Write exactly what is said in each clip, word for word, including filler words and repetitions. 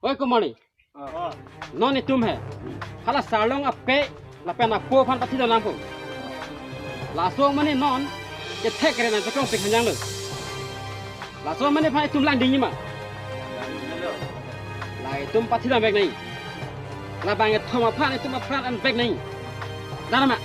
Oi Komari. Oh. Non itum he. Hala sarlong ape lapen apo aphan pathi dam nangpo. Laso mane non kethek kere nangchekong pik hanyang lo. Laso mane aphan itum lang dingji ma? La itum pathi dam vek nai. Labang ethom aphan itum apran an vek nai. Dana ma?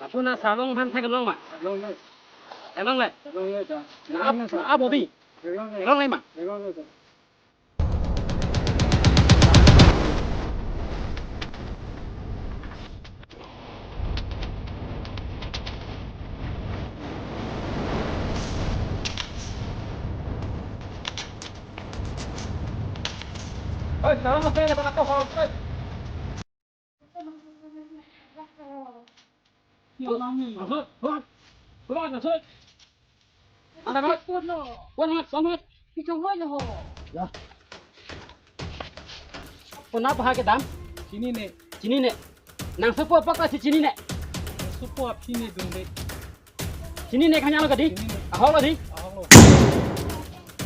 Apuna sarlong aphan thek long ma? Long le. Long le. Long le ta. Na ap, ap odi. Long le. Long le ma? Long le ta. Oi, sarlong aphan thek long ma? Oi. Wan, wan, wan. Wan, wan, wan. Pichong hoi lo ho. Ya. Puna paha kedam? Chinine. Chinine. Nang sopo apak lasi chinine. Sopo aphi ne dungde. Chinine kanya lo kadi? Chinine. Ahok lo di? Ahok lo.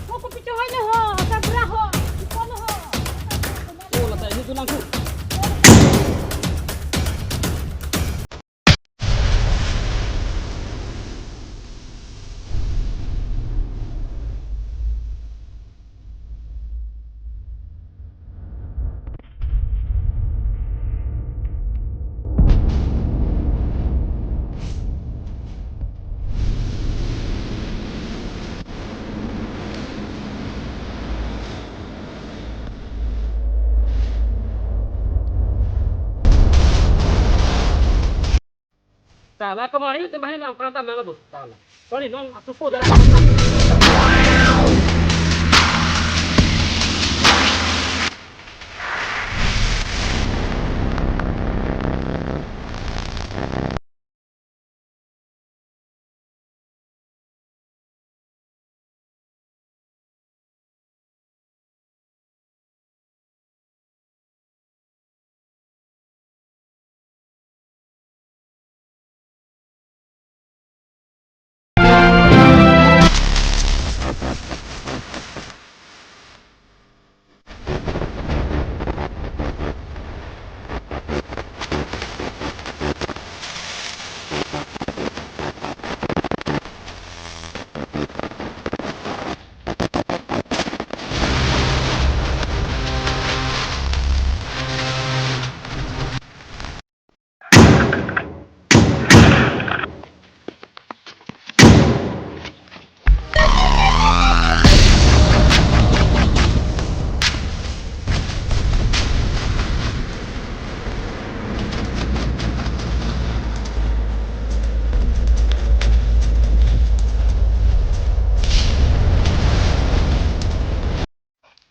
Ko ko pichong hoi lo ho, kabra ho. Kono ho. Oh, lata ini tulang ku. Ta, la Komari, te bahai lang pran tam nang abu. Ta la. Sorry, non asupo da.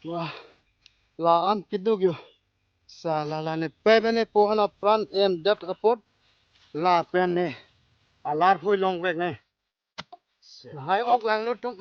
Wah, la-an keduk yo. Sa la la ne pe pe ne po hana pran em det apot. Lapen ne alar hoi long vek ne. Hai ok lang lo tum.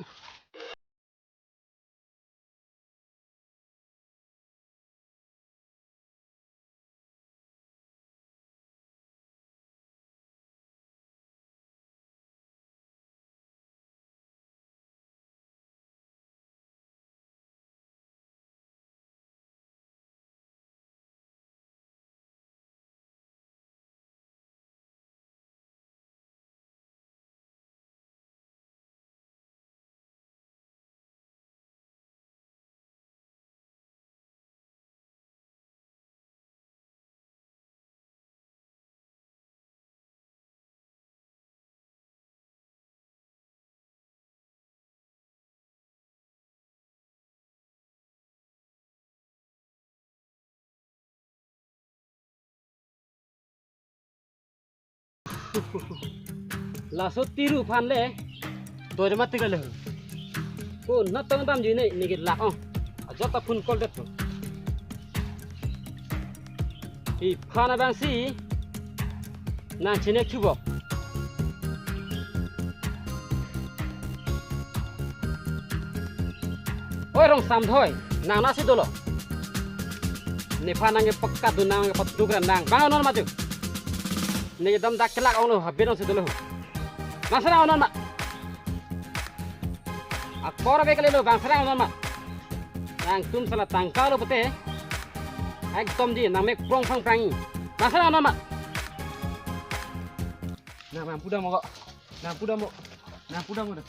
Laso tiru aphan le doi ma tik le. Ko na tong damji ne, neke lak ong. Ajat ta phone call det. Iphan abangsi nang chinek chubo. Oi Rongsamthoi, nang nasi dolo. Nephan nang pakka dun, nang patuk ran nang. Bang non maju. Ne dam dak kelak onglo, habe nang si dolo. Bang sana non ma. Akor be kali lo, bang sana non ma. Nangtum sala tangka lo pute. Ekdom di nang mek prong prang prang. Bang sana non ma. Nang, nang pudam mo ko. Nang pudam mo. Nang pudam mo.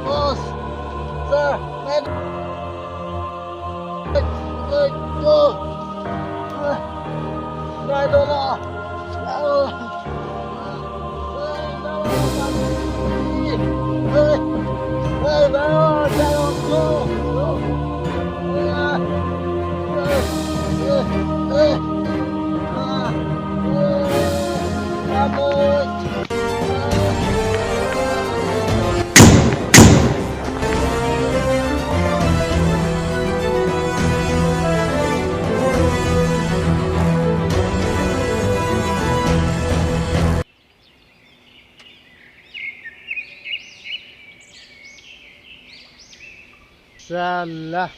Boss, sir, man. Hey, go. Hey, no, no. Hey, no. Hey, hey, no, no, no. Hey, hey, hey. Ah, hey, hey. Sala.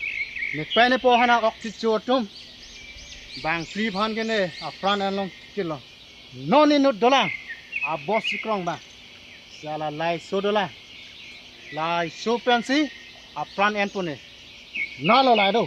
Nepen nepo hana ok chicho atum. Bang phli aphan ke ne apran en long kilo. Non inut dolang. Abos si krong ba. Sala, laiso dolang. Laiso pensi apran en pone. Na lo lai do.